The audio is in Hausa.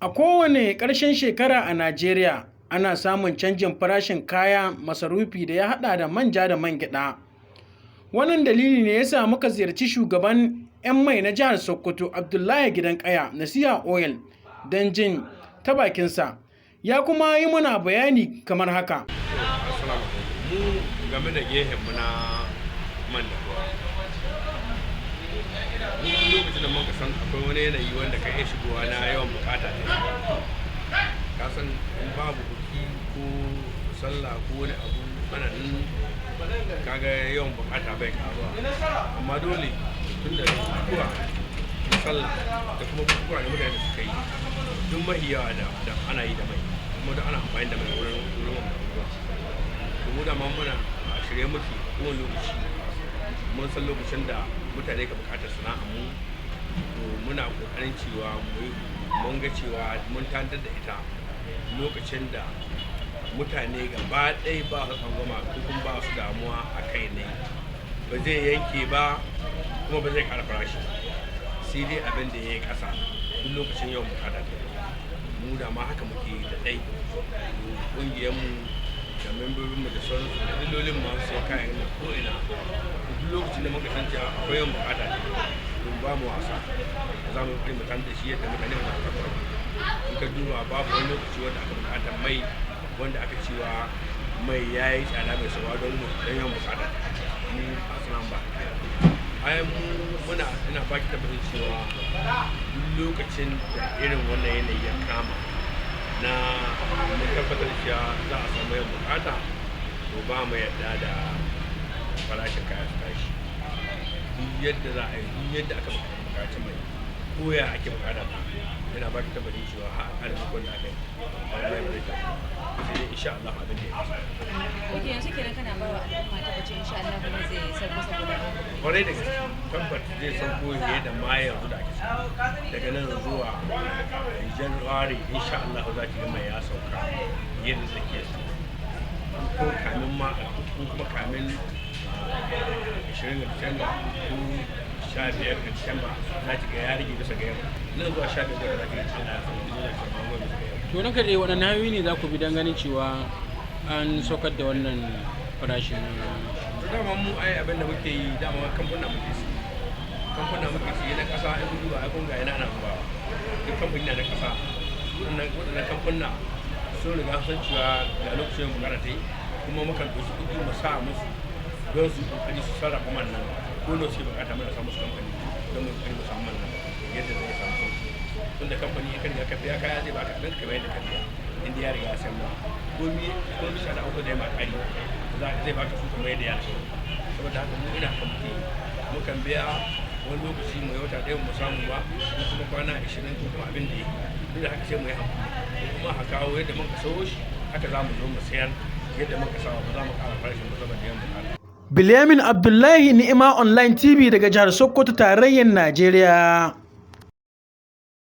A kowane ƙarshen shekara a Najeriya, ana samun canjin farashin kayan masarufi da ya haɗa da manja da man gyaɗa. Wannan dalili ne ya sa muka ziyarci shugaban 'yan mai na jihar Sokoto, Abdullahi Gidan Kaya, Nasiha Oil, don jin ta bakinsa. Ya kuma yi mana bayani kamar haka. Assalamu alaikum. Mu game da gehen mu na man da ruwa. Mu lokacin da muka san akwai wani yanayi wanda ka iya shigowa na yawan bukata ta, ka san in babu buki ko sallah ko wani abu ana nan, kaga yawan bukata bai karuwa. Amma dole, tun da bukukuwa na sallah da kuma bukukuwa da mutane da suka yi, duk mahi yawa da ana yi da mai, kuma da ana amfani da mai wurin wannan abubuwa. To, mu da ma muna a shirye muke kowane lokaci. Mun san lokacin da mutane ka bukatar sana'a mu, to muna kokarin cewa mun ga cewa mun tantar da ita lokacin da mutane gaba ɗaya ba su tsangwama ko kuma ba su damuwa a kai ne. Ba zai yanke ba, kuma ba zai ƙara farashi ba, sai dai abin da ya yi ƙasa duk lokacin yawan bukata ta. Mu da ma haka muke da ɗai ƙungiyarmu da membobinmu da sauransu da dilolin masu sai kayan nan ko'ina. Duk lokacin da muka san cewa akwai yawan bukata ne, to ba mu wasa, za mu yi mu da shi yadda mutane ba za su ba. In ka duba, babu wani lokaci wanda aka bukata mai wanda aka cewa mai ya yi tsada mai sawa don yawan bukata. Mu a sanan ba ai mu muna, ina baki tabbacin cewa duk lokacin da irin wannan yanayi ya kama na mun tabbatar cewa za a samu yawan bukata, to ba mu yadda da farashin kaya su tashi. Duk yadda za a yi, duk yadda aka bukaci mai, ko ya ake bukata ta, yana baki tabbacin cewa har arzikin da aka yi mai ba zai tashi, sai dai insha Allah abin da ya kasa. Ok, yanzu kenan kana ba wa al'umma tabbacin insha Allah kuma zai sauko saboda Kwarai da gaske, tabbat zai sauko fiye da ma yanzu da ake ciki. Daga nan zuwa January, insha Allah za ki ga mai ya sauka yadda take so, ko kamin ma, ko kuma kamin 20 ga Disamba ko 15 ga Disamba, za ki ga ya rage bisa ga yau. Nan zuwa 15 ga, za ki ga Allah ya sauka bisa ga yau. To, ranka dai, waɗanne hanyoyi ne za ku bi don ganin cewa an saukar da wannan farashin? To, dama mu ai abin da muke yi, dama kamfuna muke su, kamfuna muke su na kasa. In kun duba, ai kun ga yana ana zubawa duk kamfani na kasa. Waɗannan kamfuna sun riga sun cewa ga lokacin bukata ta yi, kuma mukan ɗauki kuɗi mu sa musu don su kokari su sarrafa man nan ko nawa suke bukata. Muna sa musu kamfani don mu kokari mu samu man nan yadda zai samu sauki, tunda kamfani in ka riga ka biya kaya, zai baka abin kamar yadda ka biya. Inda ya riga ya san ma komi komi sada uku da ya ma ƙari, zai baka su kamar yadda ya ce. Saboda haka mu ina kan muke, mukan biya wani lokaci mu yi wata 1 mu samu ba, ko kuma kwana 20, ko kuma abin da ya duk da haka, sai mu yi hankali ko kuma a kawo yadda muka sayo shi, haka za mu zo mu sayar yadda muka sawa. Ba za mu ƙara farashin ba saboda yan bukata. Bilyamin Abdullahi, Ni'ima Online TV, daga jihar Sokoto, tarayyar Najeriya.